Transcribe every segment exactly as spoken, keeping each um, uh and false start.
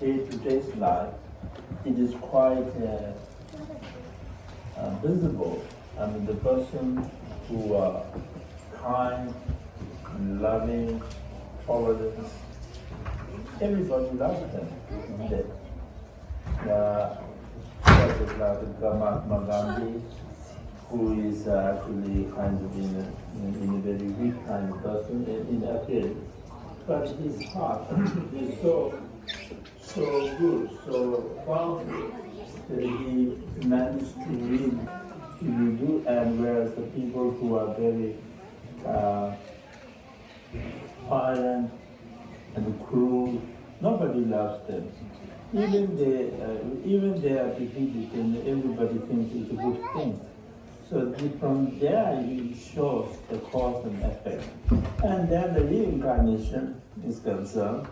Day-to-day life, it is quite uh, uh, visible. I mean, the person who are kind, loving, tolerant, everybody loves them, isn't it? Uh, such as like Mahatma Gandhi, who is uh, actually kind of in a, in a very weak kind of person in, in appearance. But his heart is so so good, so powerful that he managed to win to do, and whereas the people who are very uh, violent and cruel, nobody loves them. Even they, uh, even they are defeated, and everybody thinks it's a good thing. So the, from there, it shows the cause and effect. And then the reincarnation is concerned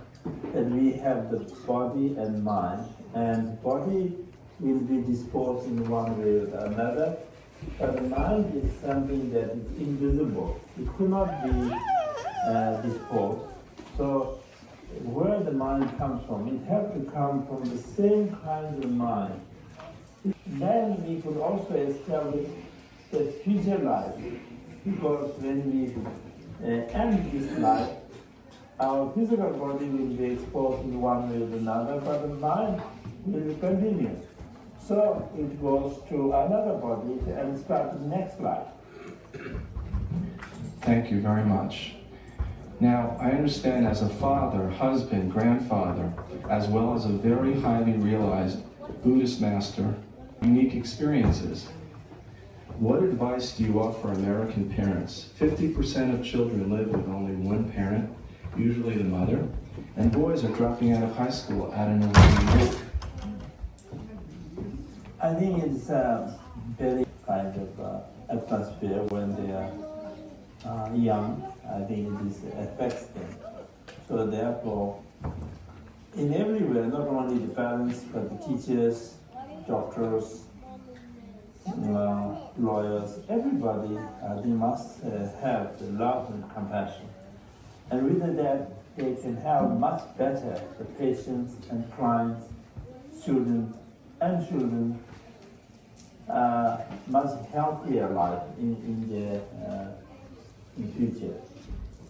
that we have the body and mind, and body will be disposed in one way or the another, but the mind is something that is invisible. It could not be uh, disposed. So where the mind comes from, it has to come from the same kind of mind. Then we could also establish the future life, because when we uh, end this life, our physical body will be exposed in one way or another, but the mind will continue. So it goes to another body and start the next life. Thank you very much. Now, I understand as a father, husband, grandfather, as well as a very highly realized Buddhist master, unique experiences. What advice do you offer American parents? Fifty percent of children live with only one parent, usually the mother, and boys are dropping out of high school at an early age. I think it's a very kind of uh, atmosphere when they are uh, young. I think it is affects them. So therefore, in everywhere, not only the parents but the teachers, doctors, uh, lawyers, everybody, uh, they must uh, have the love and compassion. And with that, they can help much better the patients and clients, students and children, uh, much healthier life in, in the uh, in future.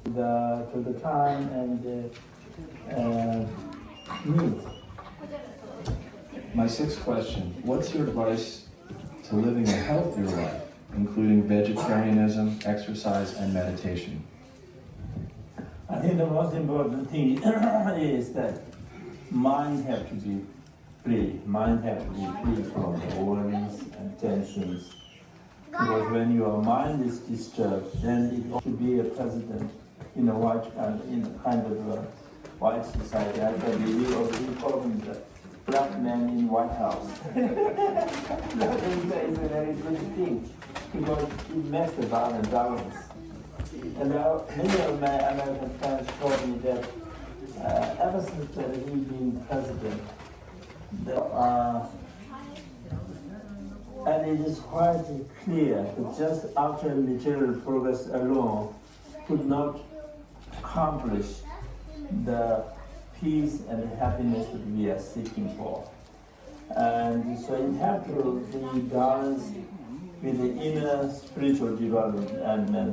The, to the time and the uh, needs. My sixth question, what's your advice to living a healthier life, including vegetarianism, exercise, and meditation? I think the most important thing is that mind have to be free. Mind have to be free from the worries and tensions. Because when your mind is disturbed, then it ought to be a president in a white kind, in a kind of a white society. I can really already call him the black man in White House. That is a very good thing because it makes the balance. balance. And now many of my American friends told me that uh, ever since that he's been president, the, uh, and it is quite clear that just after material progress alone could not accomplish the peace and the happiness that we are seeking for. And so it have to be balanced with the inner spiritual development.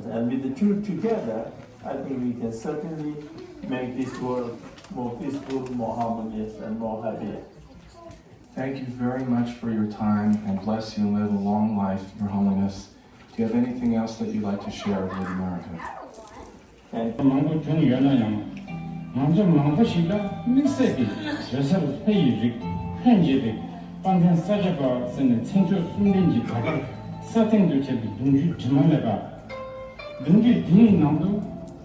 And with the two together, I think we can certainly make this world more peaceful, more harmonious, and more happier. Thank you very much for your time and bless you and live a long life, Your Holiness. Do you have anything else that you'd like to share with America? མང་པོ་བྱུང་ཡོད་ན་ཡང་། ང་ཚོ་མང་པོ་ཞིག་ལ་དམིགས་བསལ་གྱི་བྲེ་སེར་ལྷ་ཡི་རིགས་ལྷན་འབྱེད་པའི་དཔལ་ལྡན་ས་སྐྱ་པ་ཟེར་ནས་མཚན་མཆོག་གསུམ་ལྡན་གྱི་གྲགས་པ་སྲ་བརྟན་དུ་བྱས་པའི་གདུང་རྒྱུད་དྲི་མ་མེད་པ། གདུང་རྒྱུད་འདིའི་ནང་དུ་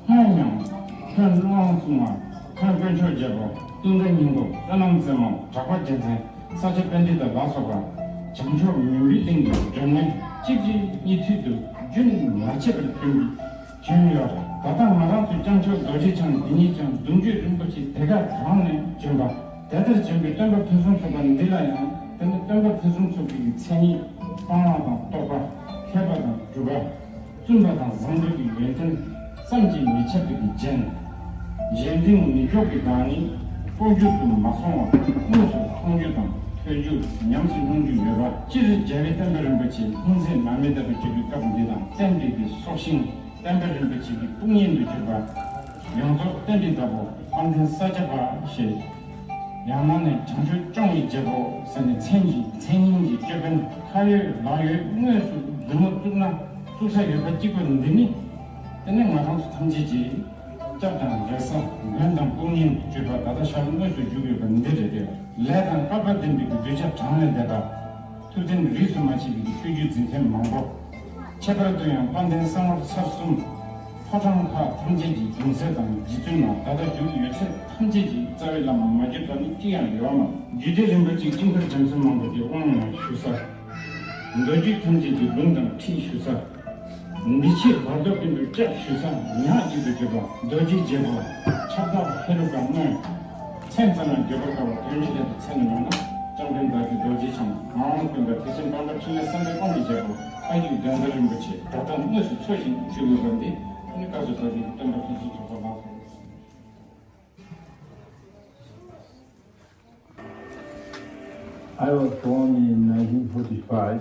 སྔོན་ཡང་། སྔོན་ཀླུ་དབང་བཙུན་མ། སྔོན་དཀོན་མཆོག་རྒྱལ་པོ། ཀུན་དགའ་སྙིང་པོ། བསོད་ནམས་རྩེ་མོ། གྲགས་པ་རྒྱལ་མཚན། ས་སྐྱ་པཎྜི་ཏ་ལ་སོགས་པ་བྱང་ཕྱོགས་མུན་པའི་གླིང་གི་སྒྲོན་མེ་གཅིག་རྗེས་གཉིས་མཐུད་དུ་རྒྱུན་མ་ཆད་པར་བྱོན་པའི་བྱོན་ཡོད། ད་ལྟ་ང་རང་ཚོའི་སྐྱབས་མཆོག་རྡོ་རྗེ་འཆང་འདི་ཉིད་ཀྱང་གདུང་རྒྱུད་རིན་པོ་ཆེ་དེ་ག་རང་ནས་བྱོན་པ། དེ་ལྟར་བྱོན་པའི་སྟོན་པ་ཕུན་སུམ་ཚོགས་པ་འདི་ལ་ཡང་དེ་ནི་སྟོན་པ་ཕུན་སུམ་ཚོགས་པའི་མཚན་ཉིད་སྤངས་པ་དང་རྟོགས་པ། མཁས་པ་དང་གྲུབ་པ། བཙུན་པ་དང་བཟང་པོ་གི་ཡོན་ཏན་བསམ་གྱིས་མི་ཁྱབ་པའི་རྒྱན། གཞན་དོན་མི་འཇོག་པའི་སྒང་ནི། སྤོ་རྒྱུ་དུ་མ་སོང་བར་དངོས་སུ་མཐོང་རྒྱུ་དང་ཐོས་རྒྱུ། ཉམས་སུ་མྱོང་རྒྱུ་ཡོད་པ། སྤྱིར་རྒྱལ་བའི་བསྟན་པ་རིན་པོ་ཆེ་ལྷུང་བཟེད་མར་མེ་ལྟ་བུ་སྤྱོད་པའི་སྐབས་འདི་དང་བསྟན་པའི་གི་སྲོག་ཤིང་བསྟན་པ་རིན་པོ་ཆེ་གི་དཔུང་གཉེན་དུ་གྱུར་པ། ཡོངས་རྫོགས་བསྟན་པའི་བདག་པོ་དཔལ་ལྡན་ས་སྐྱ་པ་ཞེས། ཡང་ན་ནི་བྱང་ཆུབ་སྐྱོང་བའི་རྒྱལ་པོ་ཟེར་ནས་མཚན་གྱི་མཚན་སྙན་གྱི་ཅོད་པན་ཁ་ཡོད་ལག་ཡོད་དངོས་སུ་མཛུབ་མོ་བཙུགས་ན་བཙུགས་ས་ཡོད་པ་གཅིག་པ་འདི་ནི། དེ་ནི་ང་རང་ཚོ་ཐམས་ཅད་ཀྱི་སྐྱབས་དང་རེ་ས་མགོན་དང་དཔུང་གཉེན་དུ་གྱུར་པ་ད་ལྟ་ཤར་དངོས་སུ་བཞུགས་ཡོད་པ་འདི་རེད་དེ། ལས་དང་སྐལ་པ་ལྡན་པའི་གདུལ་བྱ་གྲངས་ལས་འདས་པ། ཐུབ་བསྟན་རིས་སུ་མ་ཆད་པའི་ཆོས་བརྒྱུད་འཛིན་མཁན་མང་པོ། ཁྱད་པར་དུ་ཡང་དཔལ་ལྡན་གསང་བ་ཚར་གསུམ་ཕོ་བྲང་ཁག་ཐམས་ཅད་ཀྱི་གདུང་སྲས་དང་རྗེ་བཙུན་མ་ད་ལྟ་བཞུགས་ཡོད་ཚད་ཐམས་ཅད་ཀྱི་རྩ་བའི་བླ་མ་མ་གྱུར་པ་ནི་ཅི་ཡང་ཡོད་མ། རྒྱུད་སྡེ་རིམ་པ་གཅིག་དཀྱིལ་འཁོར་རྒྱ་མཚོ་མང་པོ་དེ་དབང་ཡང་ཞུ་ས། མདོ་རྒྱུད་ཐམས་ཅད་ཀྱི་ལུང་དང་ཁྲིད་ཞུ་ས། འདི་ཕྱིར་བར་དོ་ཀུན་ཏུ་སྐྱབས་ཞུ་ས་ཉག་གཅིག་ཏུ་གྱུར་པ་རྡོ་རྗེ་རྒྱལ་པོ་ཁྱབ་བདག་ཧེ་རུ་ཀ་དངོས། མཚན་ཙམ་ཡང་བརྗོད་པར་དཀའ་བ་དོན་གྱི་ལས་དུ་མཚན་ནི་མེད་ན། བཅོམ་ལྡན་བདག་གིས་རྡོ་རྗེ་འཆང་ངག་དབང་ཀུན་དགའ་ཐེག་ཆེན་སྤངས་པ་འཕྲིན་ལས་བསམ་པའི་དབང་གི་རྒྱལ་པོ་ཨ་ཡུལ་གདན་ས་རིན་པོ་ཆེ་སྒྲ་གདངས་དངོས་སུ་འཚོ་ཞིང་བཞུགས་ཡོད་པ་འདི་ཨ་ནི་བཀའ་སྩལ་པ་ཞིག་སྟོན་པ་ཐུགས་སྲས་ཚོགས་པ་ལགས་སོ། I was born in nineteen forty-five,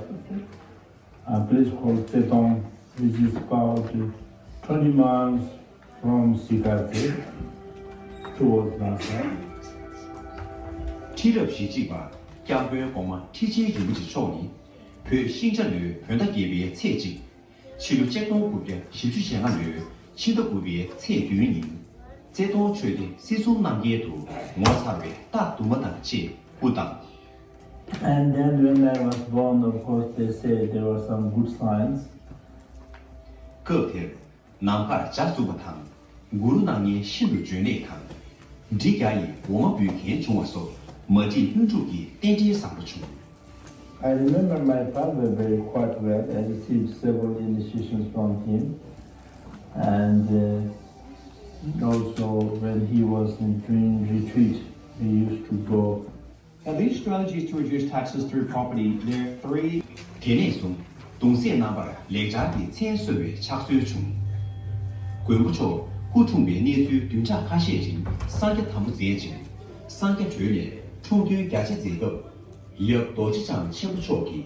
a place called Tsetong, which is about twenty miles from Sikatse towards Lhasa. ཁྲི་རབས་བཞི་གཅིག་པ་སྐྱབས་མགོན་གོང་མ་ཁྲི་ཆེན་རིན་པོ་ཆེ་མཆོག་ནི་བོད་ཤིང་བྱ་ལོའི་བོད་ཟླ་བརྒྱད་པའི་ཚེས་གཅིག་ཕྱི་ལོ་ཆིག་སྟོང་དགུ་བརྒྱ་བཞི་བཅུ་ཞེ་ལྔ་ལོའི་ཕྱི་ཟླ་དགུ་པའི་ཚེས་བདུན་ཉིན། རྩེ་གདོང་ཆོས་སྡེ་སྲིད་གསུམ་རྣམ་རྒྱལ་དུ་ངོ་མཚར་བའི་རྟགས་དུ་མ་དང་བཅས་སྐུ་བལྟམས། And then when I was born, of course, they said there were some good signs. སྐབས་དེར་ནམ་མཁར་འཇའ་ཟུག་པ་དང་། གུ་རུ་སྣང་བརྙན་ཤིན་ཏུ་འཇོན་ལེགས་དང་། འབྲི་བརྒྱ་ཡི་འོ་མ་འབུལ་མཁན་བྱུང་བ་སོགས་མ་བསྒྲིགས་ལྷུན་གྲུབ་ཀྱི་རྟེན་འབྲེལ་བཟང་པོ་བྱུང་། I remember my father very quite well. I received several initiations from him. And uh, also, when he was in doing retreat, we used to go. Of these strategies to reduce taxes through property, there are three. དེ་ནས་བཟུང་གདུང་སྲས་རྣམ་པར་ལེགས་སྦྱར་གྱི་མཚན་གསོལ་བའི་ཕྱག་སྲོལ་བྱུང་། མགོན་པོ་མཆོག་སྐུ་འཁྲུངས་པའི་གནས་ཚུལ་བདུན་ཕྲག་ཁ་ཤས་རིང་གསང་རྒྱ་དམ་པོ་མཛད་ཅིང་། གསང་རྒྱ་གྲོལ་ནས་འཁྲུངས་སྟོན་རྒྱ་ཆེ་མཛད་སྐབས། ཡབ་རྡོ་རྗེ་འཆང་ཆེན་པོ་མཆོག་གིས་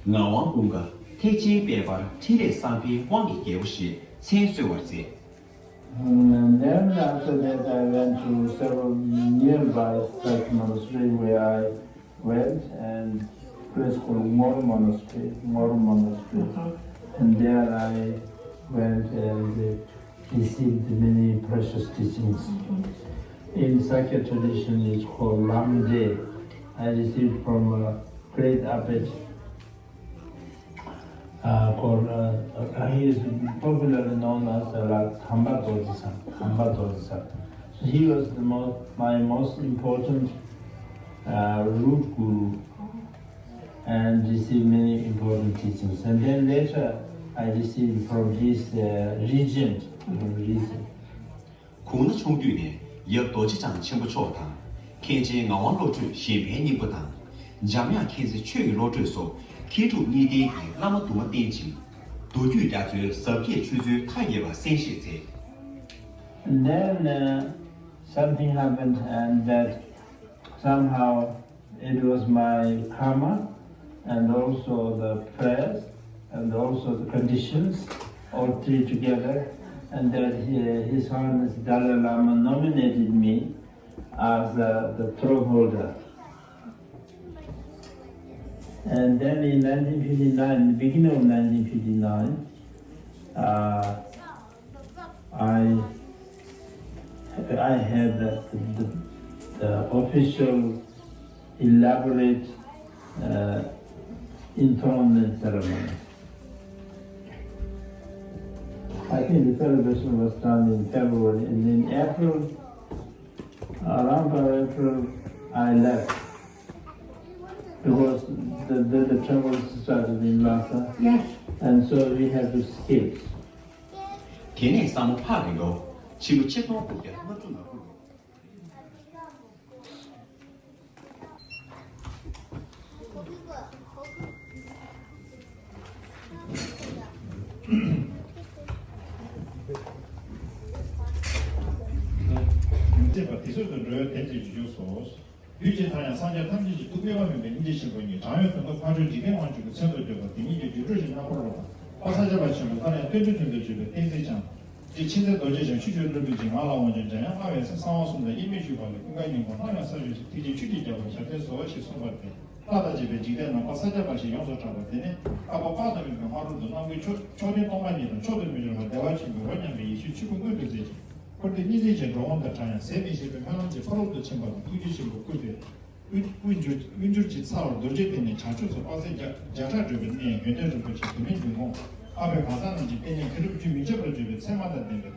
ངག་དབང་ཀུན་དགའ་ཐེག་ཆེན་དཔལ་འབར་འཕྲིན་ལས་བསམ་འཕེལ་དབང་གི་རྒྱལ་པོ་ཞེས་མཚན་གསོལ་བར་མཛད། And then after that, I went to several nearby such monastery where I went and place called Ngor Monastery, Ngor Monastery. And there I went and received many precious teachings. In Sakya tradition, it's called Lamde. I received from a great abbot uh, called, uh, uh, he is popularly known as uh, like Khamba Dorji-san. Khamba Dorji-san. So he was the most, my most important uh, root guru and received many important teachings. And then later I received from his uh, regent, uh, regent. གུང་ན་ཆུང་དུས་ནས་ཡབ་རྡོ་རྗེ་འཆང་ཆེན་པོ་མཆོག་དང་། མཁན་ཆེན་ངག་དབང་བློ་གྲོས་གཞན་ཕན་སྙིང་པོ་དང་། འཇམ་དབྱངས་མཁྱེན་བརྩེ་ཆོས་ཀྱི་བློ་གྲོས་སོགས་མཁས་གྲུབ་གཉིས་ལྡན་གྱི་བླ་མ་དུ་མ་བསྟེན་ཅིང་། མདོ་རྒྱུད་རྒྱ་མཚོའི་ཟབ་རྒྱས་ཆོས་ཚུལ་མཐའ་ཡས་པ་གསན་བཞེས་མཛད། And then uh, something happened, and that somehow it was my karma and also the prayers and also the conditions, all three together, and that he, His Holiness Dalai Lama nominated me as uh, the throne holder. And then in nineteen fifty-nine, in the beginning of nineteen fifty-nine, uh, I, I had the, the, the official, elaborate uh, enthronement ceremony. I think the celebration was done in February, and in April, around by April, I left because the, the, the troubles started in Lhasa. Yes. And so we had to escape. དེ་ནས་ས་མོ་ཕག་གི་ལོ་ཕྱི་ལོ་ཆིག་སྟོང་དགུ་བརྒྱ་ལྔ་བཅུ་ང་དགུ་ལོ། ཚུལ་དུ་འགྲོ་བའི་དོན་ཅིག་ཞུ་སོ། དུས་གཅིག་ཐ་ཡང་སངས་རྒྱས་ཐམས་ཅད་ཀྱི་ཐུགས་དམིགས་པ་མིན་པའི་སྙིང་རྗེ་ཆེན་པོ་ཉིད། དྲང་ཡོད་དོན་རྟོགས་འཕགས་མཆོག་འཇིག་རྟེན་དབང་ཕྱུག་གི་མཚན་དུ་བརྗོད་པ་དེ་ཉིད་ཀྱི་རྒྱུ་སྤྲོས་ཀྱི་རྣམ་པར་རོལ་པ། དཔལ་ས་སྐྱ་པ་ཆེན་པོ་སླར་ཡང་བསྟན་འགྲོའི་དོན་དུ་བརྗོད་པའི་བསྟན་འཛིན་འཆང་། ཅེས་མཁྱེན་བརྩེ་རྡོ་རྗེ་འཆང་ཆོས་སྤྱོད་བློ་གྲོས་ཀྱི་ངང་ལ་དབང་ཕྱུག་འཇམ་དབྱངས་ལྷ་བའི་སྲས་གསང་བ་གསུམ་དང་དབྱེར་མེད་བཞུགས་པ་ལ་ཀུན་དགའ་སྙིང་པོ་སླར་ཡང་ས་གཞི་ཞིག་ཐེག་ཆེན་ཆོས་ཀྱི་རྒྱལ་པོ་ཞབས་བརྟན་སོ་ཞེས་གསུངས་པ་སྟེ། ལྷ་དང་བཅས་པའི་འཇིག་རྟེན་ན་དཔལ་ས་སྐྱ་པ་ཞེས་ཡོངས་སུ་གྲགས་པ་དེ་ནི་བསྐལ་པ་དཔག་ཏུ་མེད་པའི་སྔ་རོལ་དུ་རྣམ་ཀུན་མཆོག་མཆོག་ལྡན་སྟོང་པ་ཉིད་དང་མཆོག་ཏུ་མི་འགྱུར་བ་བདེ་བ་ཆེན་པོའི་རོ་མཉམ་པའི་ཡེ་ཤེས་ཆོས་སྐུ་མངོན་དུ་མཛད་ཅིང་། འཁོར་འདས་གཉིས་འཛིན་གྱི་འགྲོ་འོང་དང་བྲལ་ཡང་ཟད་མི་ཤེས་པའི་སྨོན་ལམ་གྱི་ཕ་རོལ་ཏུ་ཕྱིན་པ་དང་ཐུགས་རྗེ་ཆེན་པོས་བསྐུལ་ཏེ། དབུས་དབུས་འགྱུར་དབུས་འགྱུར་གྱི་ཚ་བར་རྡོ་རྗེ་གདན་ནས་བྱང་ཕྱོགས་སུ་དཔག་ཚད་བརྒྱ་བརྒྱ་ཕྲག་བགྲོད་པའི་གནས་ཡུན་བརྟན་རིན་པོ་ཆེ་བུད་མེད་འབྱུང་ཁུངས་ཨ་བྷའི་གང་ཟག་རྣམས་ཀྱི་དཔེ་རྙིང་གི་རིགས་རྒྱུན་མི་འཆད་པར་བརྗོད་པའི་ཚད་མ་དང་ལྡན་པའི།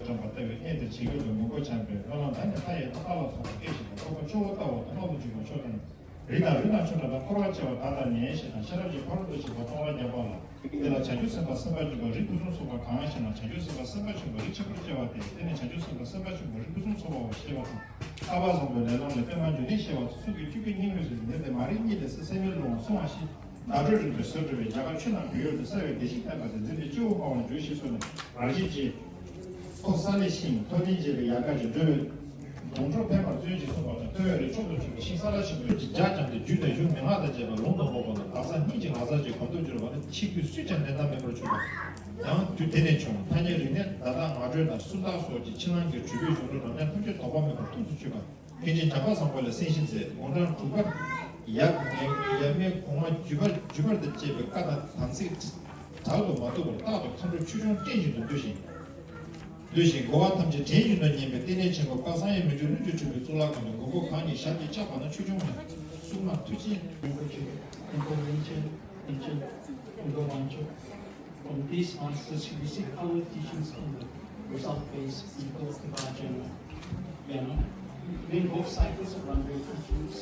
བཀྲམ་པ་ལྟ་བུའི་གནས་དེར་བྱིན་རླབས་ཀྱི་མུན་སྐོར་སྦྱངས་པས་སྨོན་ལམ་བདག་ཉིད་མཐའ་ཡས་དང་ལྷ་ལ་སོགས་པ་སྐད་ཅིག་ལ་འཕགས་པ་མཆོག་དབང་ལྟ་བུ་དང་སྣང་བ་འཇུག་པ་མཆོག་དང་། རིགས་དང་རུས་དང་ཆུང་གྲགས་དང་འཁོར་བར་བཅས་པ་བདག་ལྟར་ཉེ་ཞེས་དང་ཤེས་རབ་ཀྱི་ཕ་རོལ་ཏུ་ཕྱིན་པ་སྟོང་ཕྲག་བརྒྱ་པ་ལ། དེ་ལ་བྱང་ཆུབ་སེམས་དཔའ་སེམས་དཔའ་ཆེན་པོ་རིགས་ཕུན་སུམ་ཚོགས་པ་གང་ཞེ་ན། བྱང་ཆུབ་སེམས་དཔའ་སེམས་དཔའ་ཆེན་པོ་རིགས་ཆེན་པོར་སྐྱེ་བ་སྟེ། དེ་ནི་བྱང་ཆུབ་སེམས་དཔའ་སེམས་དཔའ་ཆེན་པོ་རིགས་ཕུན་སུམ་ཚོགས་པའོ་ཞེས་པ་དང་། ལྷག་པར་བཟང་པོའི་ལས་ལམ་ལས་པདྨ་འབྱུང་གནས་ཞེས་པ་ཚོ་གསུང་གི་བཅུ་པའི་སྙིང་དབུས་སུ་ཉེར་ལྡན་མ་རིག་གཉིད་ལས་སད་སད་མིན་ལོང་བ་སོང་བ་ཞིག་བརྡ་སྤྲོད་རིག་པའི་ཟུར་འབྲི་བའི་རྒྱ་གར་ཆོས་རྣམས་བོད་ཡུལ་དུ་གསལ་བའི་བདེ་གཤེགས་བསྟན་པ་དེ་འཛིན་པའི་སྐྱེ་བོ་དཔའ་བར་འགྱུར་ཞེས་གསུངས་ནས། རང་བཞིན་གྱིས་ཐོག་ས་ལེ་ཤིང་ཐོག་ལྡན་བྱེད་པའི་ཡལ་ག་ཅིག་འགྲོ་བའི་དོང་གྲོགས་ཕན་པར་བརྩོན་ཅིང་གསུངས་པ་དང་། ཐོད་རིས་མཆོག་ཏུ་གྱུར་པའི་ཤིང་ས་ལ་ཆེན་པོའི་རྒྱ་འགྲམ་དུ་རྒྱུད་དང་གཞུང་མན་ངག་དང་བཅས་པ་ལུང་དུ་གོ་བ་དང་། བག་ཚ་སྙིང་རྗེ་ངར་ཚ་ཅིག་གོམ་སྟབས་འགྱུར་བ་ནི་ཕྱི་རྒྱུད་སུས་ཀྱང་ལེན་ཐབས་མེད་པར་གྱུར་པ། ཡང་དུས་དེ་ནས་བྱུང་ཐ་སྙད་རིག་གནས་བརྡ་དག་ངག་སྒྲོས་དང་སུམ་རྟགས་སོགས་ཀྱི་ཕྱི་ནང་གི་གྲུབ་པའི་གཞུང་ལུགས་རབ་གནས་ཐམས་ཅད་དོགས་པ་མེད་པར་ཐུགས་སུ་ཆུད་པ། མཁན་ཆེན་བྱམས་པ་བཟང་པོ་ལ་གསན་བཞིན་མཛད། དགུང་གྲངས་དྲུག་པར་ཡབ་ཡབ་མེས་གོང་མ་བརྒྱུད་པ་བརྒྱུད་པར་དང་བཅས་པའི་བཀའ་དང་དམ་ཚིག་དྲག་ཏུ་མ་ཐུབ་པར་རྟག་ཏུ་མཁའ་འགྲོ་ཆོས་སྐྱོང་བསྟེན་བཞིན་དུ་འདུ་ཞིང་། འདུ་ཞིང་འགྲོ་བ་ཐམས་ཅད་དྲན་བཞིན་དུ་ཉན་པའི་བསྟན་གནས་ཆེན་པོ་དཔལ་བསམ་ཡས་མི་འགྱུར་ལྷུན་གྱིས་གྲུབ་པའི་གཙུག་ལག་ཁང་དུ་མགོན་པོ་གང་ཉིད་ཞབས་ཀྱིས་བཅགས་པ་ན་ཆོས་སྐྱོང་མའི་གསུང་ངག་མཐུ་ཆེན། Rinpoche, Rinpoche, Rinpoche, Rinpoche. From these masters, we receive our teachings on the result-based ego Tibetan manner. During both cycles of runway teachings,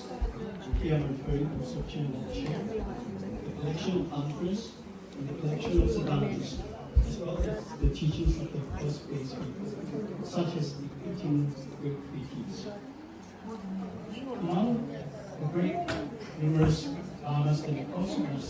here I'm referring to Dzogchen Rinpoche, the collection of mantras and the collection of Siddhantas, as well as the teachings of the first-based ego, such as the eighteen great treatises. Among the great numerous Dharmas and also the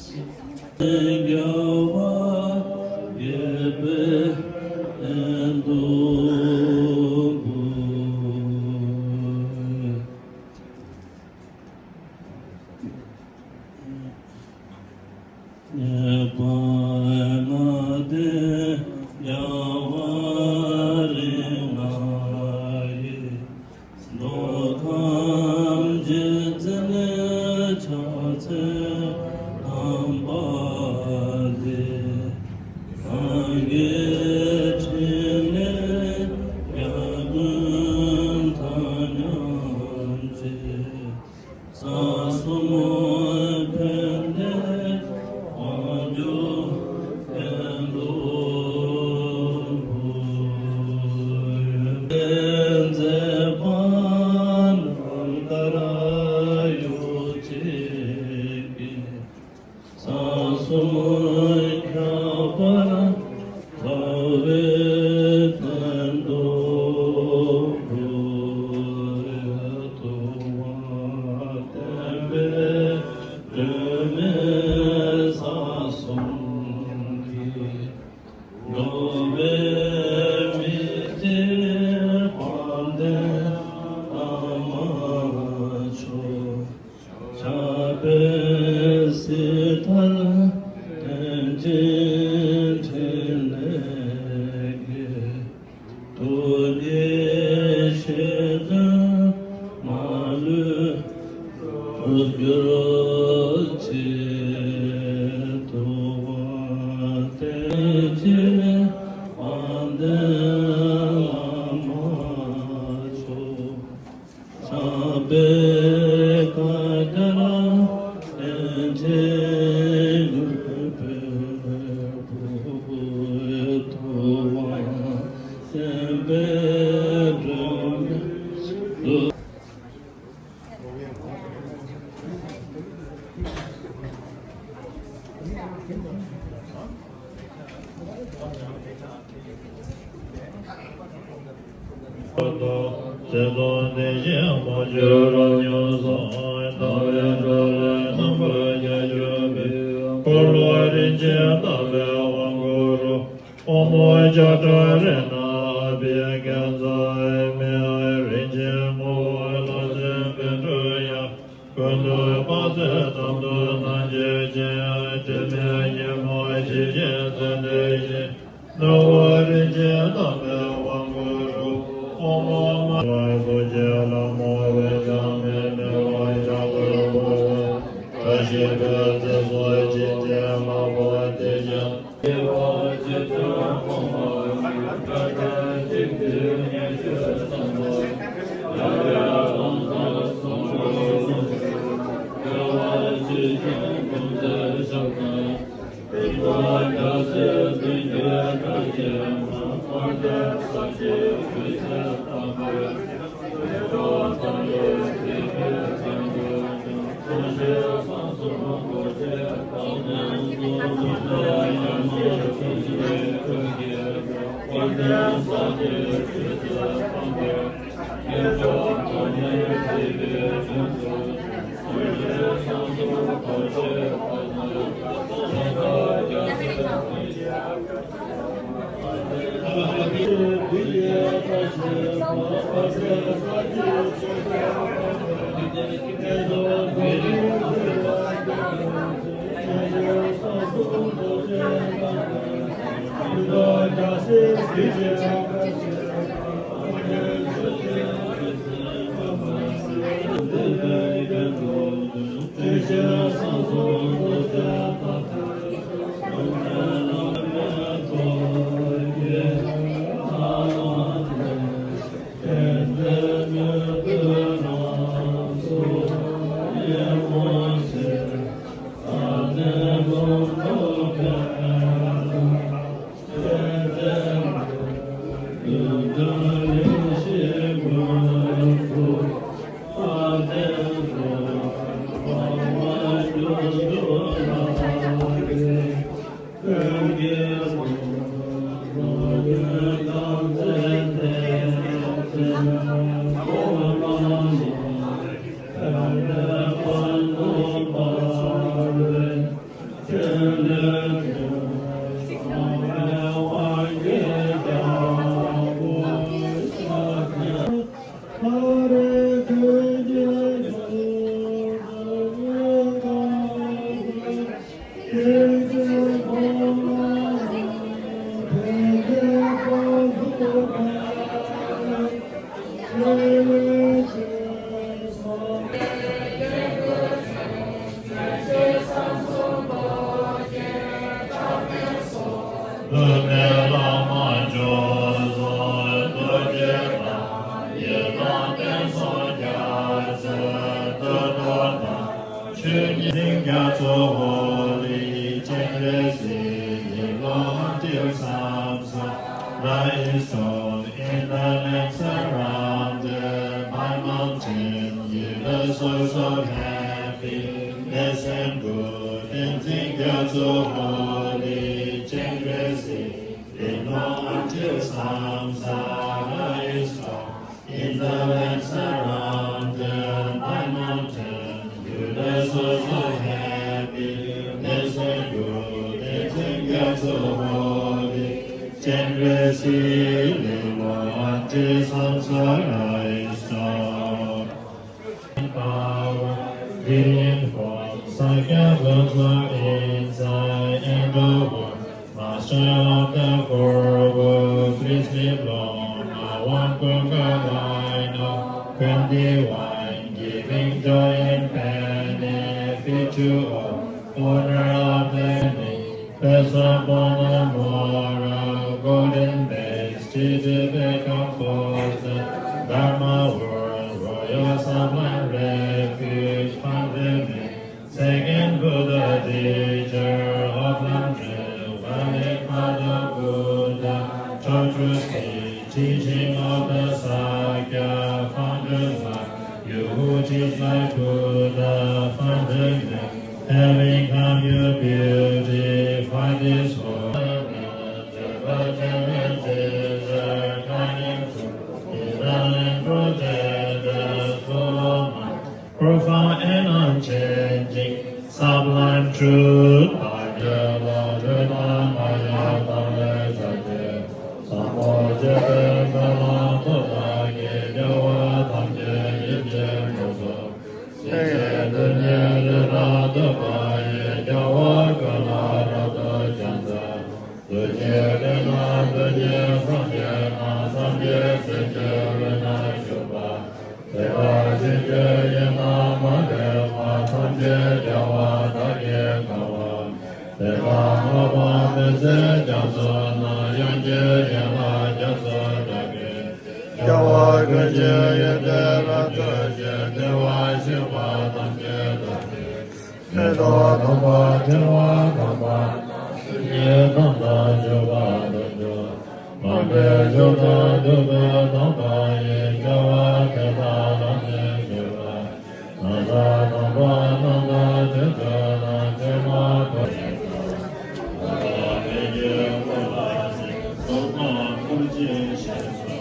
ཀུན་ཏུ་དཔག་ཚད་ཙམ་དུ་སྣང་བྱེད་ཅིང་། དྲི་མེད་ཉིན་མོ་ཞི་ཞིང་མཚན་ལྡན་ཞིང་། ནུབ་མོ་རིན་ཆེན་དམ་པའི་དབང་བསྐུར་རོ། ཨོཾ་ཨ་མ་ཀུན་གྱི་ལྷ་མོ་འོད་དཔག་མེད་མི་འོང་འཇའ་གུར་ཕུབ་པ། བཀྲ་ཤིས་པའི་རྩེ་སོགས་བྱིན་གྱིས་བརླབ་པ་དེས་ཀྱང་། Rise up in the land surrounded by mountain, you the source of happiness and good. Tenzin Gyatso holy, Chengresi, Lingmo unto Samsara is gone. In the land surrounded by mountain, you the source of happiness and good. Tenzin Gyatso holy, Chengresi, Lingmo unto Samsara is gone. Power, reinforce Sakya Buddha inside and the world. Master of the four worlds, please be blown. I want Kumbhakarna, Kundi wine, giving joy and benefit to all. Owner of the name, Pesapona Mora, golden base, Titipe composer, Dharma world, royal sublime refuge, Pandemic, second Buddha teacher of Lamdru, Vaipada Buddha, taught through speech, teaching of the Sakya founders line, you who teach like Buddha, Pandemic, having come you beautify this world. Profound and unchanging, sublime truth. དོན་གཉིས་དེ་དག་ཐོབ་པ་ཡི། རྒྱལ་བ་ཀུན་ལ་རབ་ཏུ་བྱུང་ཚུལ། ཐུགས་རྗེ་དེ་དག་ཐུགས་རྗེ་སངས་རྒྱས་དང་། སངས་རྒྱས་སྲས་ཀྱི་དབུས་ན་བཞུགས་པ། དེ་དག་ཕྱིན་ཅི་ཡིན་ན་མ་རིག་པ། ཐམས་ཅད་རྒྱལ་བ་དག་གིས་གང་བ། དེ་དག་བསྔགས་པ་མི་ཟད་རྒྱ་མཚོ་རྣམས། དབྱངས་ཀྱི་ཡན་ལག་རྒྱ་མཚོ་ལྟ་བུའི། རྒྱལ་བ་ཀུན་གྱི་ཡོན་ཏན་རབ་ཏུ་ཕྱུང་། བདེ་བར་གཤེགས་པ་ཐམས་ཅད་དང་ནི། མེ་ཏོག་དམ་པ་ཕྲེང་བ་དམ་པ་རྣམས། སྲིད་ཞིའི་ཁམས་དང་འབྱོར་པ་དང་མཆོག། མ་འདྲེས་མཆོག་དང་ཐུབ་པའི་དམ་པ་ཡི། རྒྱལ་བ་དེ་དག་ལ་ནི་མཆོད་པ། ན་བཟའ་དམ་པ་རྣམས་དང་ཆོས་སྐྱོང་རྣམས། ཕྱིར་མ་འབུལ་ཞིང་། ཐོག་མེད་ཀྱི་སྐུ་ལ་གཟིགས། སོར་མོས་བཀུར་སྟི་ཞེས་སུ་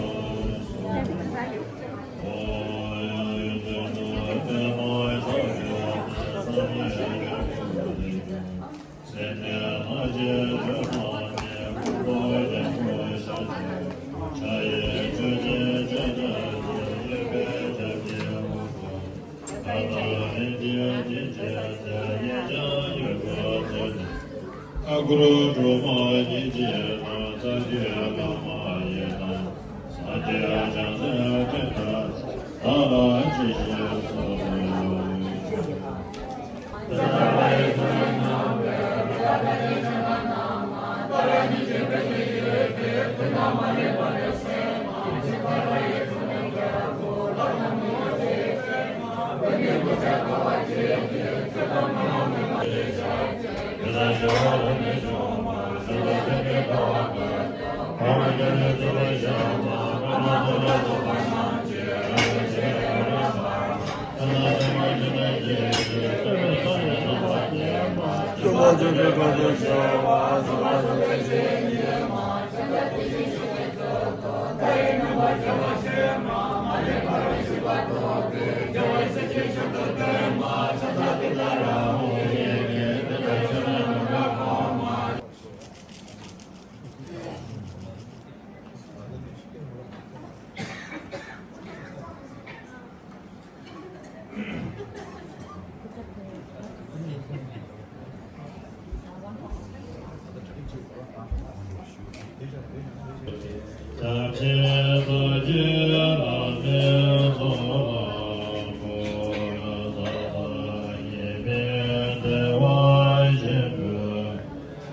གསོལ། ཨ་གུར་སྒྲོལ་མ་ཉིད་ཀྱི་ནང་། རྩ་བརྒྱུད་བླ་མ་ཡི་དམ། སངས་རྒྱས་བྱང་སེམས་སྤྲིན་ལྟར། བདག་ལ་ཇི་བཞིན་གསོལ།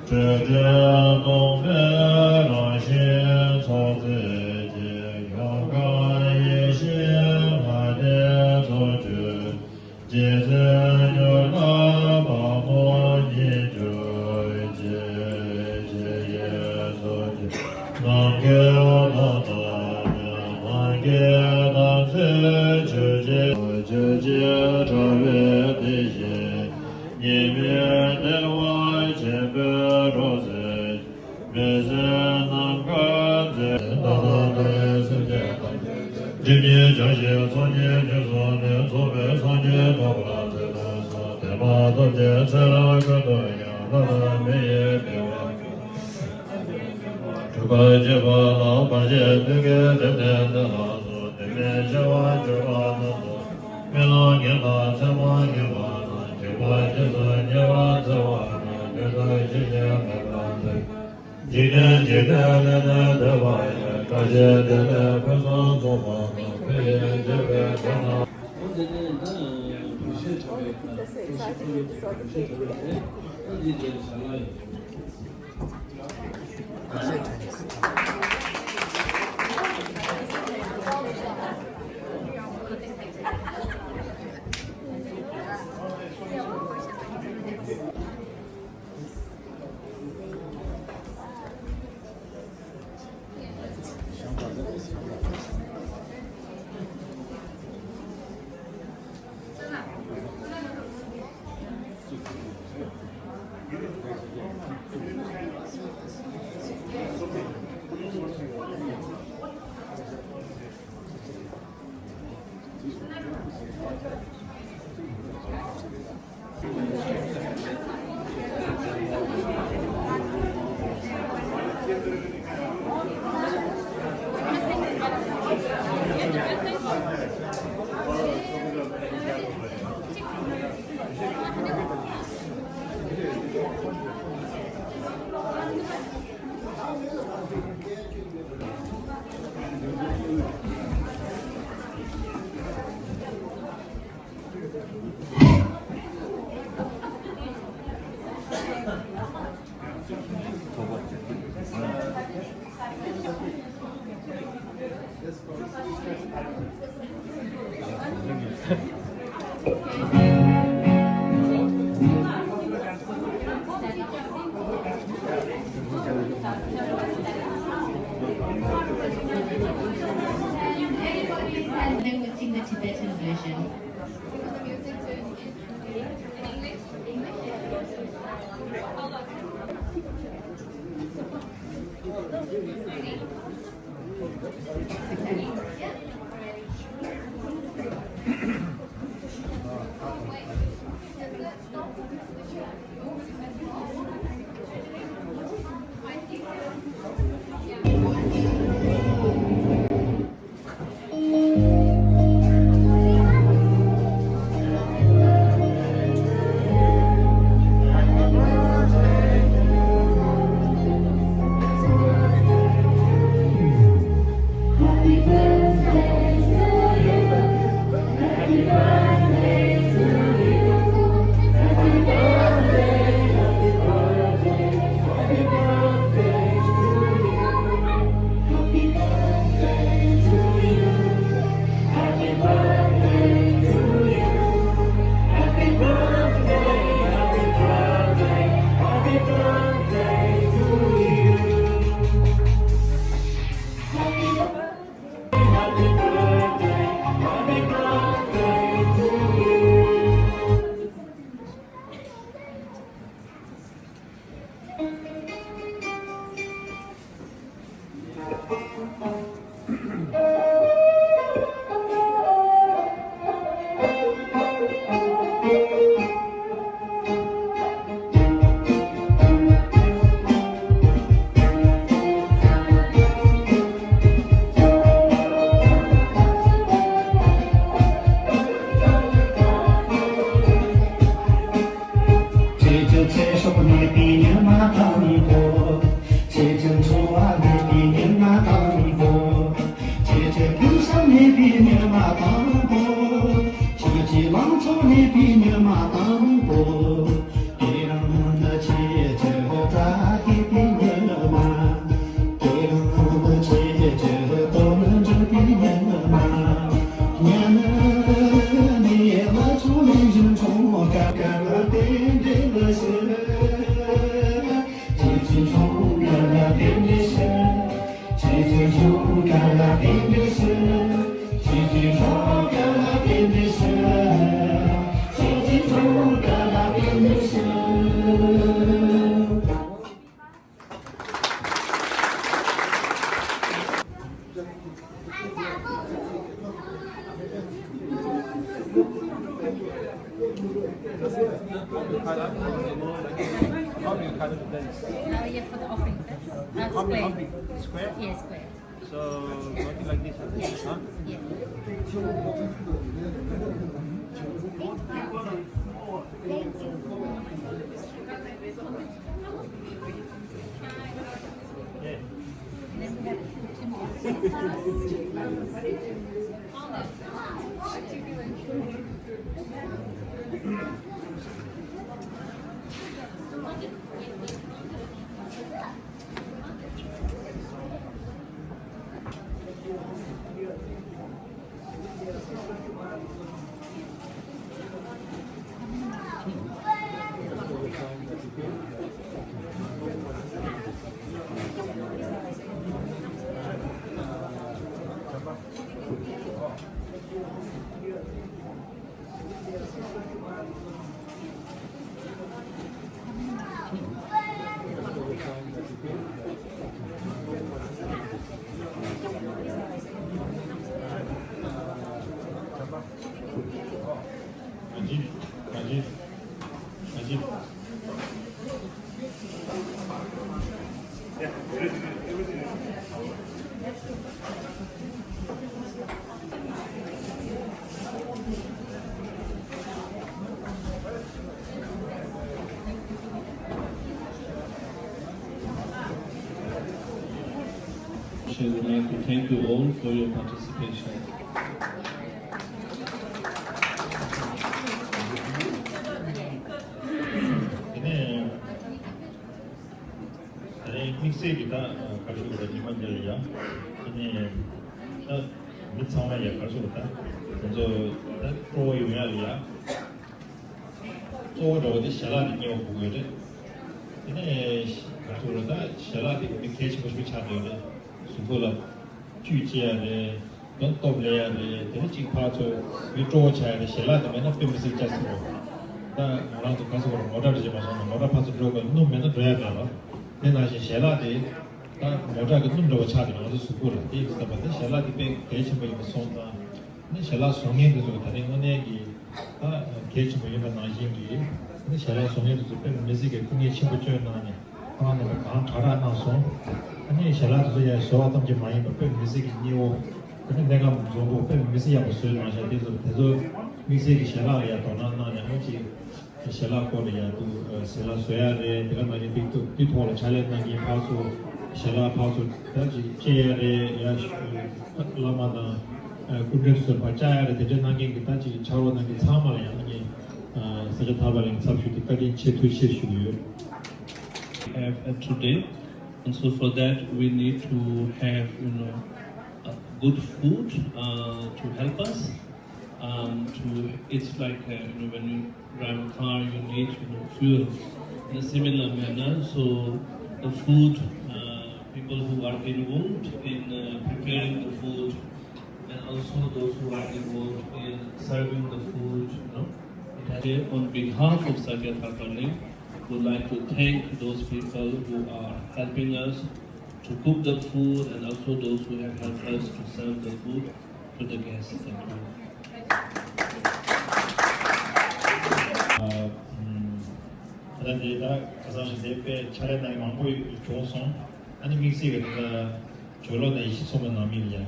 སྤྲོས་བྲལ་སྟོང་པའི་རང་བཞིན་ཚོགས་རྫས་ཀྱི། ཡོངས་གང་ཡེ་ཤེས་ལྷ་དེ་ཚོགས་སྤྱོད། རྗེ་བཙུན་མྱུར་ལ་དཔའ་མོ་ཉིད་གྱུར་ཅིག། ཞེས་སོགས་ཀྱིས་ནམ་མཁའི་མཐའ་དག་ནས། ནམ་མཁའི་དམ་ཚིག་ཆོས་ཀྱི། ཆོས་ཀྱི་དྲ་བའི་དེ་བཞིན་ཉི་མའི་ལྟེ་བ་ཆེན་པོའི་རོ་ཟེར། མི་ཟད་ནམ་མཁའ་མཛེས། ད་ལྟ་འདི་ཡི་སེམས་ཅན་ཐམས་ཅད་ཀྱང་། སྒྲིབ་གཉིས་བྱང་ཞིང་ཚོགས་གཉིས་རྒྱུན་སོང་ནས། རྫོགས་པའི་སངས་རྒྱས་འགྲུབ་པར་མཛད་དུ་གསོལ། དེ་མ་ཐོབ་ཀྱི་ཚེ་རབས་ཀུན་ཏུ་ཡང་། བླ་ན་མེད་པའི་བདེ་བ་ཅན། སྒྲུབ་པར་བྱེད་པ་ལ་བར་ཆད་གདོན་བགེགས་སྒྲིབ་པའི་གནད་ལ་སོགས། དེ་མིན་སྐྱེ་བ་འཆི་བ་རྣམས་སོགས། རྨི་ལམ་ངན་དང་མཚན་མ་ངན་པ་དང་། འཇིགས་པ་རྗེས་སུ་ཉེ་བར་འཚེ་བ་དང་། དུས་དང་ཕྱིས་ཀྱང་མེད་པར་མཛད། འཇིག་རྟེན་འཇིག་རྟེན་ལས་ནི་འདས་པ་ཡི། བཀྲ་ཤིས་བདེ་ལེགས་ཕུན་སུམ་ཚོགས་པ་དང་། འཕེལ་ཞིང་རྒྱས་པའི་སྒོ་ནས། འོ་དེ་ནས་ད་ཡང་བོད་གཞས་འཁྲབ་པའི་ཁ་ལ་བོད་གཞས་འཁྲབ་པའི་ཁ་ལ་བོད་གཞས་འཁྲབ་པའི་ཁ་ལ་ད་འདི་འདིར་བཞག་ན་ཡོད། They would sing the Tibetan version. ཁྱེད་ཀྱི་ཚེ་སྲོག་གནས་པའི་ཉི་མ་དང་པོ། ཁྱེད་ཀྱི་འཚོ་བ་གནས་པའི་ཉི་མ་དང་པོ། ཁྱེད་ཀྱི་ཕུན་སུམ་གནས་པའི་ཉི་མ་དང་པོ། ཁྱེད་ཀྱི་ལང་ཚོ་གནས་པའི་ཉི་མ་དང་པོ། དེ་རིང་འདི་ཁྱེད་ཀྱི་བཀྲ་ཤིས་པའི་ཉི་མ། དེ་རིང་འདི་ཁྱེད་ཀྱི་དོན་འགྲུབ་པའི་ཉི་མ། ཉི་མ་ནི་ལ་ཆུང་ལས་བཞིན་ཆུང་དཀར་དཀར་ལ་རྟེན་འབྲེལ་ཞུ། ཁྱེད་ཀྱི་ཆུང་དཀར་ལ་རྟེན་འབྲེལ་ཞུ། ཁྱེད་ཀྱི་ཆུང་དཀར་ལ་རྟེན་འབྲེལ་ཞུ། ཁྱེད་ཀྱི་ཆུང་དཀར་ལ་རྟེན་འབྲེལ་ཞུ། ཁྱེད་ཀྱི་ཆུང་དཀར་ལ་རྟེན་འབྲེལ་ཞུ། How do you cut it then? Uh, yeah, for the offering first. Uh, how many, square. How many? Square? Yes, square. So, something like this, huh? Yes. Huh? Yes. Thank you. Thank you. I would like to thank you all for your participation. ཀྱི་ད་གར་ཞུགས་ཀྱི་ཉི་མ་འདི་ལ་ཡ། དེ་ནས་ད་མི་ཚང་མ་ཡ་གར་ཞུགས་ད་དེ་ཚོ་ད་སྤྲོ་བོ་ཡོང་ཡ་ལ་ཡ། གཙོ་བོ་འགྲོ་བ་དེ་ཞལ་ལག་དེ་ཉེ་བ་དགོས་ཀྱི་རེད། དེ་ནས་གར་ཞུགས་ལ་ད་ཞལ་ལག་དེ་མི་གལ་ཆེན་པོ་ཞིག་ཆགས་བསྡད་རེད། གཟུགས་པོ་ལ་བཅུད་སྐྱེ་ཡ་རེད། དོན་སྟོབས་ལེན་ཡ་རེད། དེ་ནས་གཅིག་ཕར་ཚུར་མི་སྤྲོ་བོ་ཆགས་ཡ་རེད། ཞལ་ལག་དེ་མེད་ན་དཔེ་མི་སྲིད་ལྕགས་སྲིད་རེད། ད་ང་རང་ཚོ་ག་ཚོད་བར་མོ་ཊ་རེ་བྱེད་མ་སོང་ན་མོ་ཊ་ཕར་ཚུར་འགྲོ་དགོས། སྣུམ་མེད་ན་འགྲོ་ཡ་མེད་རེད། དེ་ནང་བཞིན་ཞལ་ལག་དེ་ད་མོ་ཊ་གི་སྣུམ་འདྲ་བོ་ཆགས་ཀྱི་ང་ཚོ་གཟུགས་པོ་ལ། དེ་ཡིན་ཙང་ད་ཞལ་ལག་དེ་དཔེ་གལ་ཆེན་པོ་ཡིན་པ་སོང་ཙང་། ནི་ཞལ་ལག་བཟོ་མཁན་དེ་ཚོ་ད་རིང་དངོས་གནས་ཀྱི་ད་གལ་ཆེན་པོ་ཡིན་པ་ནང་བཞིན་གྱི་ནི་ཞལ་ལག་བཟོ་མཁན་དེ་ཚོ་དཔེ་མི་སྲིད་ཀྱི་སྐུ་ངལ་ཆེན་པོ་བསྐྱོན་གནང་ནས་ཁོང་རྣམ་པ་གང་དྲག་དྲག་གནང་སོང་། ཨ་ནི་ཞལ་ལག་དེ་ཚོ་ཡང་བཟོ་བ་ཙམ་གྱིས་མ་ཡིན་པར་དཔེ་མི་སྲིད་ཀྱི་སྙི་བོ། ཨ་ནི་གནས་སྐབས་བཟང་པོ་དཔེ་མི་སྲིད་ཡག་པོ་བཟོས་གནང་ཤག་དེ་ཚོ་དེ་ཚོ་དམིགས་བསལ་གྱི་ཞལ་ལག་ལ་ཡང་དོ་སྣང་གནང་ནས་ཨ་ཅིག་ཞལ་ལག་སྐོར་ལ་ཡང་འདུག་ཞལ་ལག་བཟོ་ཡ་རེད། དེ་ག་ནང་བཞིན་འདི་ཐོག་འདི་ཐོག་ལ་ཕྱག་ལས་གནང་མཁན་ཕར་ཚུར་ཞལ་ལག་ཕར་ཚུར་ད་ཅིག་སྤྲད་ཡ་རེད། ཡ་བླ་མ་དང་སྐུ་མགྲོན་ཚོས་ཕར་བཅར་ཡ་རེད། དེ་འདྲ་གནང་མཁན་གྱི་ད་ཅིག་ཕྱག་རོགས་གནང་མཁན་ཚང་མ་ལ་ཡང་ངས་ས་སྐྱ་ཐར་པ་གླིང་ཚབ་ཞུས་ཏེ་བཀའ་དྲིན་ཆེ་ཐུགས་རྗེ་ཆེ་ཞུ་གི་ཡོད། Have uh, today, and so for that we need to have, you know, uh, good food uh, to help us. Um, to it's like uh, you know, when you drive a car, you need, you know, fuel. In a similar manner, so the food uh, people who are involved in uh, preparing the food, and also those who are involved in serving the food, you know, it has, on behalf of Sakya Tharpal Leng, would like to thank those people who are helping us to cook the food and also those who have helped us to serve the food to the guests. Thank you. ཨ། ཨམ། ད་ལྟ་འདི་ད་ཁ་སང་ཞིག་འདི་དཔེ་ཕྱག་ལས་གནང་མཁན་མང་པོ་བྱུང་སོང་། ཨ་ནི་དམིགས་བསལ་གྱི་ད་ལྟ་ཇོ་ལོ་དང་ཡེ་ཤེས་མཚོ་མོ་ནང་མི་ལ་ཡ་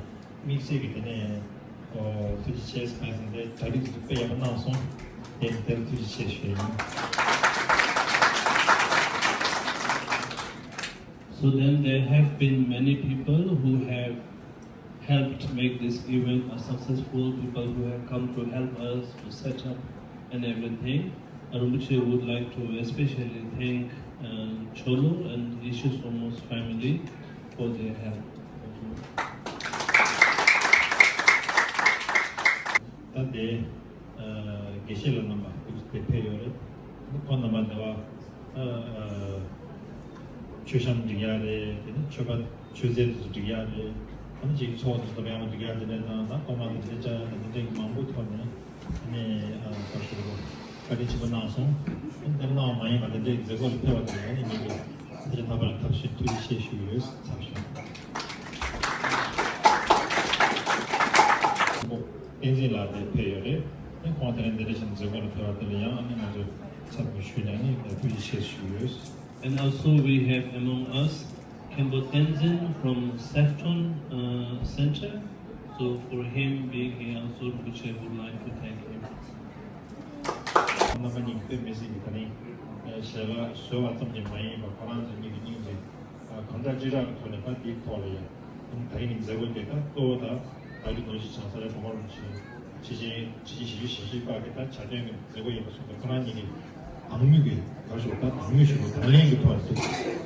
དམིགས་བསལ་གྱི་དེ་ནས་ཨོ་ཐུགས་རྗེ་ཆེ་ཟེར་གནང་སོང་། དེ་གྲ་སྒྲིག་དེ་ཚོ་དཔེ་ཡག་པོ་གནང་སོང་། དེ་དེར་ཐུགས་རྗེ་ཆེ་ཞུ་ཡ་ཡིན། So then there have been many people who have helped make this event a successful, people who have come to help us to set up and everything. Rinpoche would like to especially thank uh, Cholo and Yeshe Somo's family for their help. ད་དེ། དགེ་བཤེས་ལགས་རྣམ་པ་དེ་ཕེབས་ཡོད་རེད། ཁོང་རྣམ་པ་འདི་བ་མཆོད་བཤམས་སྒྲིག་ཡ་རེད། དེ་ནས་མཆོད་པ་མཆོད་རྫས་དེ་ཚོ་སྒྲིག་ཡ་རེད། ཨ་ནི་ཅིག་ཚོགས་དེ་ཚོ་ཡང་སྒྲིག་ཡ་དེ་འདྲ་དང་ད་སྐོར་མ་དེ་འདྲ་བཅར་དེ་འདྲ་མང་པོ་ཐོག་ནས་ཨ་ནི་ད་ཞུ་བཀའ་དྲིན་ཆེན་པོ་གནང་སོང་། ཨ་ནི་དེ་གནང་བ་མ་ཡིན་པ་དེ་འདྲའི་མཛད་སྒོ་ལ་ཕེབས་པ་དེ་ཨ་ནི་ངེད་ཀྱི་དེ་འདྲ་ཐར་པ་ལ་ཐབས་ཤེས་ཐུགས་རྗེ་ཆེ་ཞུ་ཡོད། ཚར་ཞུ། བསྟན་འཛིན་ལགས་དེ་ཕེབས་ཡོད་རེད། ཨ་ནི་ཁོང་དེ་རིང་འདི་འདྲ་ཞིག་མཛད་སྒོ་ལ་ཕེབས་པ་དེ་ལ་ཡང་ཨ་ནི་ང་ཚོ་ཚབ་ཞུས་ནས་ཨ་ནི་ཐུགས་རྗེ་ཆེ་ཞུ་ཡོད། And also we have among us Khenpo Tenzin from Sefton uh, Center. So for him being here also, Rinpoche would like to thank him. རྣམ་པ་གཉིས་ཀྱིས་དཔེ་མི་སྲིད་ཀྱི་ད་ནི་ཞལ་ལག་བཟོས་པ་ཙམ་གྱིས་མ་ཡིན་པར་ཁོ་རང་ཚོ་གཉིས་ཀྱི་སྙིང་རྗེ་གང་འདྲ་ཅི་འདྲ་གི་ཐོག་ནས་ད་འདིའི་ཐོག་ལ་ཡ་ད་རིང་གི་མཛད་སྒོ་དེ་ད་གཙོ་བོ་ད་བདག་གི་རྡོ་རྗེ་འཆང་ས་ལའི་གོང་མ་རིན་པོ་ཆེ་ཁྲི་ཆེན་ཁྲི་ཆེན་ཞེ་བཞི་ཞེ་བཞི་པ་གི་ད་བྱ་དོན་གྱི་མཛད་སྒོ་ཡིན་པ་སོང་ཙང་ཁོ་རང་གཉིས་ཀྱི་དང་མོས་ཀྱི་ག་རེ་ཞུ་དགོས། ད་དང་མོས་ཞུ་དགོས། དང་ལེན་གྱི་ཐོག་ནས་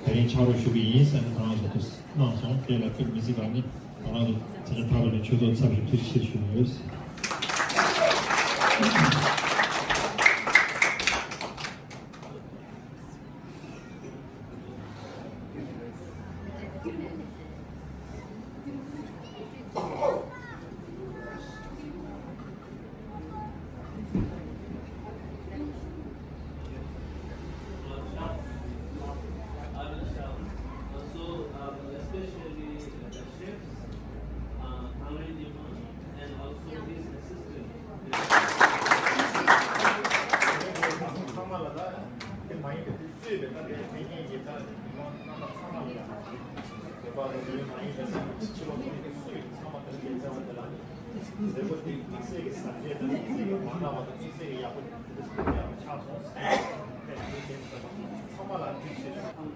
དེ་རིང་ཕྱག་རོགས་ཞུ་གི་ཡིན་ཟེར་ནས་ཁོ་རང་ཚོ་དེ་གནང་སོང་། དེ་ལ་དཔེ་མི་སྲིད་པ་ནི་ང་རང་ཚོ་ཚེ་རིང་ཐར་པ་ལ་ཆོས་ཚོགས་ཚབ་ཞུས་ཐུགས་རྗེ་ཆེ་ཞུ་ཡོད། So, um, especially the chefs, uh, Tangri Nyima, and also his assistant. ཚང་མ་ལ་ད་དེ་མ་ཡིན་པའི་དུས་ཚོད་པའི་ད་དེ་མེད་མཁན་གྱི་ད་མི་མང་རྣམ་པ་ཚང་མ་ལ་ཡང་བོད་པ་ལ་ཡོད་མ་ཡིན་པའི་ད་ཕྱི་ལོགས་ནས་སུ་ཡིན་ཚང་མ་ད་ལྟ་བྱས་པ་དེ་ལ་མཛད་སྒོ་དེ་དམིགས་བསལ་གྱི་གཟབ་རྒྱས་དང་དམིགས་བསལ་གྱི་མ་འདྲ་བ་དང་དམིགས་བསལ་གྱི་ཡག་པོ་དེ་འདྲ་ཞིག་ཡག་པོ་ཆགས་སོང་། ཚང་མ་ལ་ཐུགས་རྗེ་ཆེ།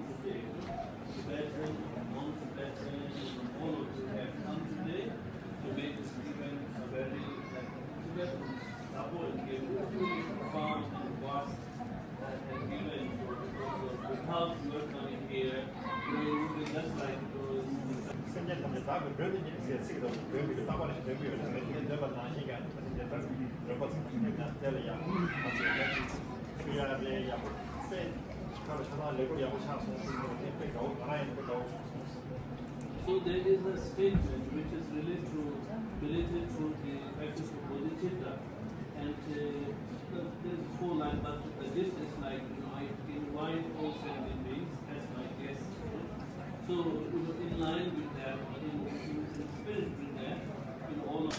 Tibetans, non-Tibetans, and all of you have come today to make this event a very, like, Tibetan Sabo and give a profound and vast, uh, and given for the purpose. Without your coming here, we would be just བདག་གི་མགྲོན་དུ་གཉེར་ཟེར་ཚིག་དང་མགྲོན་པའི་རྟག་པ་ལ་མགྲོན་པའི་ཡོད་ན་མེད་དེ་འདོད་པ་ནང་བཞིན་ཀྱང་དེ་ལྟར་མགྲོན་པོ་ཚང་མ་ཀྱང་དེ་ལ་ཡང་མ་ཚོད་ན་ཅིག་ཚུལ་ཡང་རེ་ཡག་པོ་དཔེ་ཁ་ལ་ཆ་ཚང་ལེགས་པོ་ཡག་པོ་ཆགས་སོང་ཟེར་ནས་དེ་དཔེ་དགའ་བོ་ང་རང་ཡང་དཔེ་དགའ་བོ་བྱུང་སོང་ཟེར། So there is a statement which is related to, related to the practice of bodhicitta, and uh, there's four lines, but the gist is like, you know, I invite all sentient beings as my guests. So, you know, in line with that, in, in, in spirit with that, you know, all of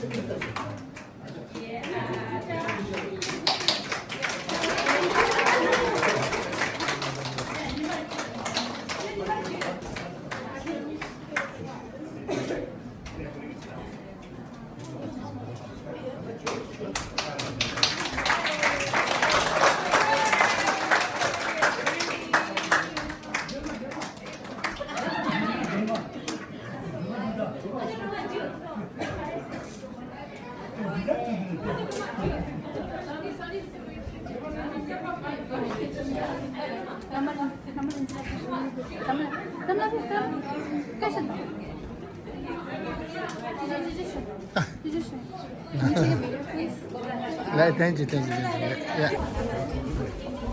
Right, thank you, thank you, thank you. Yeah.